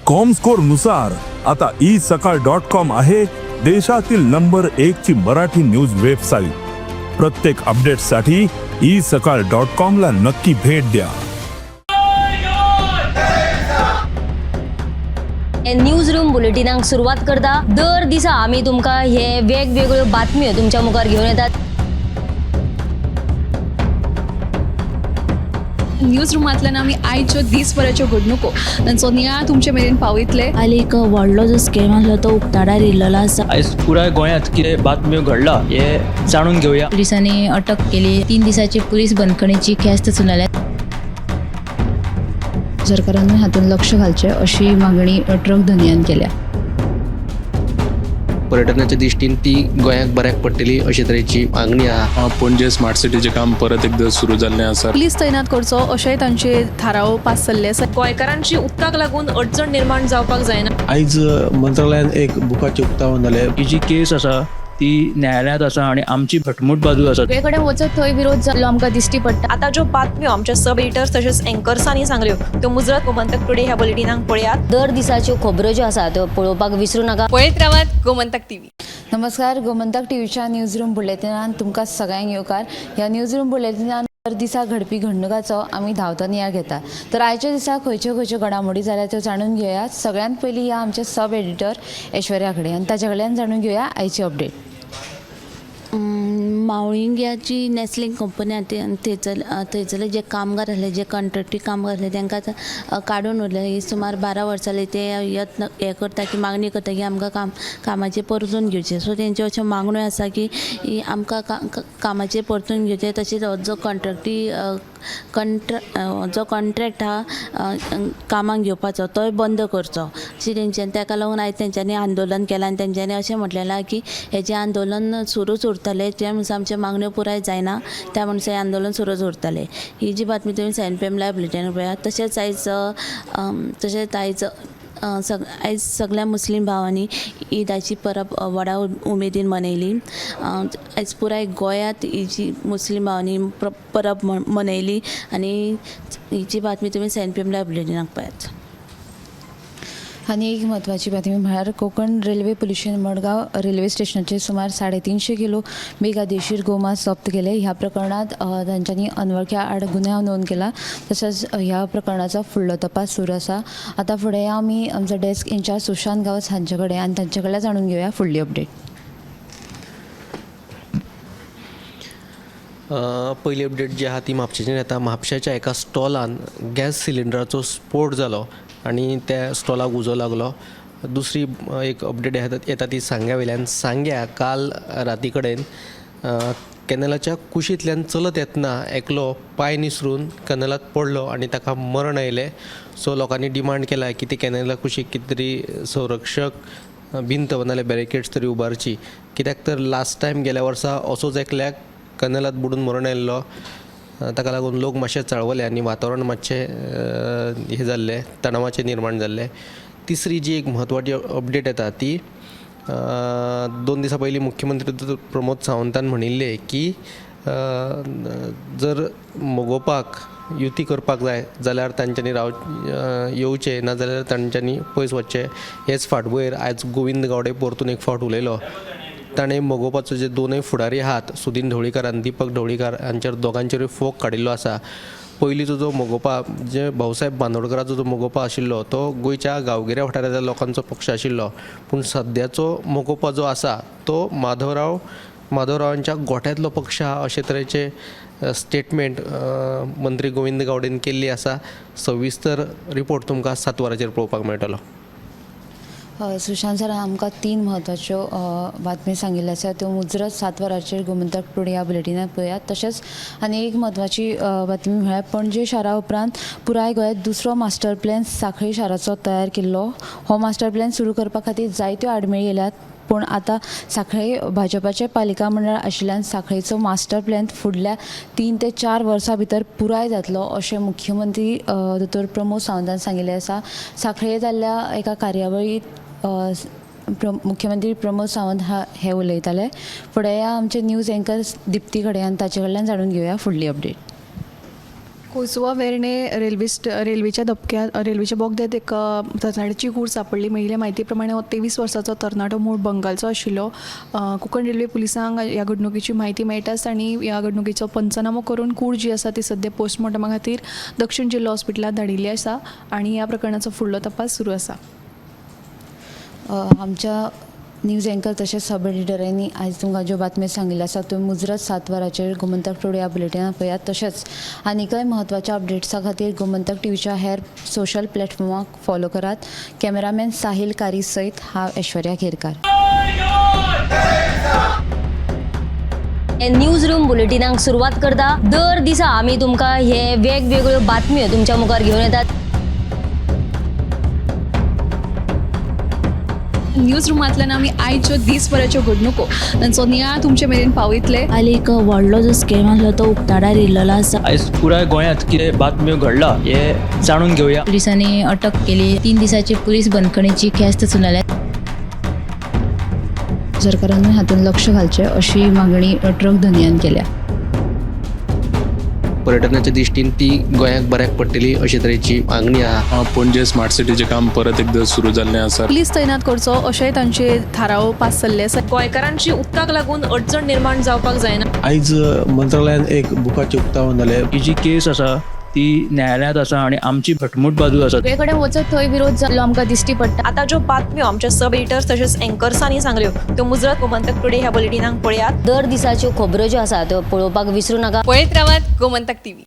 Comscore नुसार आता E सकाळ डॉट कॉम आहे देशातील नंबर एक ची मराठी न्यूज वेबसाईट. प्रत्येक अपडेटसाठी ई सकाळ डॉट कॉम ला नक्की भेट द्या. न्यूज रूम बुलेटिनाक सुरवात करता. दर दिसा आमी तुमकां हे वेगवेगळ्यो बातम्यो तुमच्या मुखार घेवन येतात. न्यूज रुमांतल्यान आमी आयच्यो दीसभराच्यो घडणुको तांचो नियाळ तुमचे मेरेन पावयतले. काल एक व्हडलो जो स्कॅम आसलो तो उक्ताडार येयल्लो आसा. आयज पुराय गोंयांत कितें बातम्यो घडला हे जाणून घेवया. पोलिसांनी अटक केली. 3 दिसाची पोलीस बंदखणीची ख्यास्त सुनायल्या. सरकारान हातूंत लक्ष घालचें अशी मागणी ट्रक धनयान केल्या. पर्यटनाच्या दृश्टीन ती गोंयाक बऱ्याक पडटली अशे तरेची मागणी आहा. पणजे स्मार्ट सिटीचें काम परत एकदां सुरू जाल्लें आसा. पुलीस तैनात करचो अशेंय तांचे थाराव पास जाल्ले आसा. गोंयकारांची उदकाक लागून अडचण निर्माण जावपाक जायना. आयज मंत्रालयान एक बुकाचें उक्तावण जालें. ही जी केस आसा ती न्यायालयांत आसा आनी आमची घटमूट बाजू आसा. सगळे कडेन वचत थंय विरोध जाल्लो आमकां दिश्टी पडटा. आतां ज्यो बातम्यो आमच्या सब एडिटर्स तशेंच एंकर्सांनी सांगल्यो त्यो मुजरत गोमंतक टुडे ह्या बुलेटिनाक पळयात. दर दिसाच्यो खबरो ज्यो आसा त्यो पळोवपाक विसरू नाका. पळयत रावात गोमंतक टीव्ही. नमस्कार, गोमंतक टीव्हीच्या न्यूज रूम बुलेटिनान तुमकां सगळ्यांक येवकार. ह्या न्यूज रूम बुलेटिनान दर दिसा घडपी घडणुकाचो आमी धांवतो नियाळ घेता. तर आयच्या दिसा खंयच्यो खंयच्यो घडामोडी जाल्या त्यो जाणून घेवया. सगळ्यांत पयलीं ह्या आमच्या सब एडिटर ऐश्वर्या कडेन आनी ताच्या कडल्यान जाणून घेवया आयची अपडेट. मावळिंग्याची नॅस्लिंग कंपनी आहा ती थंयसरले जे कामगार आसले, जे कॉन्ट्रॅक्टी कामगार आसले तांकां आतां काडून उरले. ही सुमार 12 वर्सां जाली ते यत्न हें करता की मागणी करता की आमकां कामाचेर परतून घेवचें. सो तेंच्यो अश्यो मागण्यो आसा की आमकां कामाचेर परतून घेवचें. तशेंच हो जो कॉन्ट्रॅक्टी जो कॉन्ट्रॅक्ट आहा कामाक घेवपाचो तोय बंद करचो अशें तेंच्यानी. ताका लागून आयज तेंच्यांनी आंदोलन केलां आनी तेंच्यांनी अशें म्हटलेलें की हेजें आंदोलन सुरूच उरतलें. जे म्हणसर आमच्यो मागण्यो पुराय जायना त्या म्हणसर हें आंदोलन सुरूच उरतलें. ही जी बातमी तुमी 7 PM live बुलेटिनार पळयात. तशेंच आयज तशेंच आयज आयज सगल्या मुस्लीम भावांनी ईदाची परब व्हडा उमेदीन मनयली. आयज पुराय गोंयांत ही जी मुस्लीम भावांनी परब मनयली आनी ही जी बातमी तुमी 7 PM live बुलेटिनाक पळयात. आनी एक म्हत्वाची बातमी म्हळ्यार कोंकण रेल्वे पुलिशेन मडगांव रेल्वे स्टेशनाचेर सुमार 350 किलो बेकायदेशीर गोमांस जप्त केले. ह्या प्रकरणांत तांच्यांनी अनवळख्या आड गुन्यांव नोंद केला. तशेंच ह्या प्रकरणाचो फुडलो तपास सुरू आसा. आतां फुडें आमी आमचो डेस्क इन्चार्ज सुशांत गांवस हांचे कडेन आनी तांचे कडल्यान जाणून घेवया फुडली अपडेट. पयली अपडेट जी आहा ती म्हापशेच्यान येता. म्हापशेच्या एका स्टॉलान गॅस सिलिंडराचो स्फोट जालो आनी त्या स्टॉलाक उजो लागलो. दुसरी एक अपडेट येता ती सांग्या वयल्यान. सांग्या काल राती कडेन कॅनलाच्या कुशींतल्यान चलत येतना एकलो पांय निसरून कॅनलांत पडलो आनी ताका मरण आयलें. सो लोकांनी डिमांड केला की ते कॅनला कुशीक कितें तरी संरक्षक भिंत नाल्यार बॅरिकेड्स तरी उबारची, कित्याक तर लास्ट टायम गेल्या वर्सा असोच एकल्याक कॅनलांत बुडून मरण आयिल्लो. ताका लागून लोक मातशे चाळवले आनी वातावरण मातशें हें जाल्लें, तणावाचें निर्माण जाल्लें. तिसरी जी एक म्हत्वाची अपडेट येता ती 2 दिसां पयलीं मुख्यमंत्री प्रमोद सावंतान म्हणिल्लें की जर मगोपाक युती करपाक जाय जाल्यार तांच्यांनी येवचें, नाजाल्यार तांच्यांनी पयस वचचें. हेच फाटभुंयेर आयज गोविंद गावडे परतून एक फावट उलयलो. ताणें मगोपाचो जे दोनूय फुडारी आहात, सुदीन ढवळीकार आनी दीपक ढवळीकार हांचेर दोगांचेरूय फोग काडिल्लो आसा. पयलींचो जो मगोपा, जे भाऊसाहेब बांदोडकराचो जो मगोपा आशिल्लो तो गोंयच्या गांवगिऱ्या वाठारांतल्या लोकांचो पक्ष आशिल्लो, पूण सद्याचो मगोपा जो आसा तो माधवरावांच्या गोठ्यांतलो पक्ष आहा अशे तरेचे स्टेटमेंट मंत्री गोविंद गावडेन केल्ली आसा. सविस्तर रिपोर्ट तुमकां 7 वरांचेर पळोवपाक मेळटलो. सुशांत सर आमकां 3 म्हत्वाच्यो बातमी सांगिल्ल्यो आसा त्यो मुजरत 7 वरांचेर गोमंतक टुडे ह्या बुलेटिनात पळयात. तशेंच आनी एक म्हत्वाची बातमी म्हळ्यार पणजे शारा उपरांत पुराय गोंयांत दुसरो मास्टर प्लॅन सांखळी शाराचो तयार केल्लो. हो मास्टर प्लॅन सुरू करपा खातीर जायत्यो आडमेळी येयल्यात, पूण आतां सांखळे भाजपाचें पालिका मंडळ आशिल्ल्यान सांखळेचो मास्टर प्लॅन फुडल्या 3 ते 4 वर्सां भितर पुराय जातलो अशें मुख्यमंत्री दोतोर प्रमोद सावंतान सांगिल्लें आसा. सांखळे जाल्ल्या एका कार्यावळींत मुख्यमंत्री प्रमोद सावंत हे उलयताले. फुडें या आमचे न्यूज एंकर दिप्ती कडेन आनी ताचे कडल्यान जाणून घेवया फुडली अपडेट. कोसवा वेर्णे रेल्वे रेल्वेच्या धपक्यात रेल्वेच्या बोगद्यात एक तरणाट्याची कूड सापडली. मेळिल्ल्या म्हायती प्रमाणे हो 23 वर्साचो तरणाटो मूळ बंगालचो आशिल्लो. कोंकण रेल्वे पुलिसांक ह्या घडणुकेची म्हायती मेळटाच तांणी ह्या घडणुकेचो पंचनामो करून कूड जी आसा ती सद्या पोस्टमॉर्टमा खातीर दक्षिण जिल्लो हॉस्पिटलांत धाडिल्ली आसा आनी ह्या प्रकरणाचो फुडलो तपास सुरू आसा. आमच्या न्यूज अँकर तशेंच सब एडिटरांनी आयज तुमकां ज्यो बातम्यो सांगिल्ल्यो आसा त्यो मुजरत 7 वरांचेर गोमंतक टुडे ह्या बुलेटिनात पळयात. तशेंच आनीकय म्हत्वाच्या अपडेट्सा खातीर गोमंतक टिवीच्या हेर सोशल प्लॅटफॉर्माक फॉलो करात. कॅमेरामॅन साहील कारी सयत हांव ऐश्वर्या केरकार. न्यूज रूम बुलेटिनाक सुरवात करता. दर दिसा आमी तुमकां हे वेगवेगळ्यो बातम्यो तुमच्या मुखार घेवन येतात. न्यूज रुमांतल्यान आमी आयच्यो दीसभराच्यो घडणुको तांचो नियाळ तुमचे मेरेन पावयतले. हाली एक व्हडलो जो स्कॅम आसलो तो उक्ताडार येयल्लो आसा. आयज पुराय गोंयांत कितें बातम्यो घडला हें जाणून घेवया. पुलिसांनी अटक केली. 3 दिसाची पुलीस बंदखणीची ख्यास्त सुनायल्या. सरकारानूय हातूंत लक्ष घालचें अशी मागणी ट्रक धनयान केल्या. पर्यटनाच्या दृश्टीन ती गोंयाक बऱ्याक पडटली अशे तरेची मागणी आहा. पणजे स्मार्ट सिटीचें काम परत एकदां सुरू जाल्लें आसा. पुलीस तैनात करचो अशेंय तांचे थाराव पास जाल्ले आसा. गोंयकारांची उदकाक लागून अडचण निर्माण जावपाक जायना. आयज मंत्रालयान एक बुकाचें उक्तावण जालें. ही जी केस आसा ती न्यायालयांत आसा आनी आमची घटमूट बाजू आसा. सगळे कडेन वचत थंय विरोध जाल्लो आमकां दिश्टी पडटा. आतां ज्यो बातम्यो आमच्या सब एडिटर्स तशेंच एंकर्सांनी सांगल्यो त्यो मुजरत गोमंतक टुडे ह्या बुलेटिनाक पळयात. दर दिसाच्यो खबरो ज्यो आसा त्यो पळोवपाक विसरू नाका. पळयत रावात गोमंतक टीव्ही.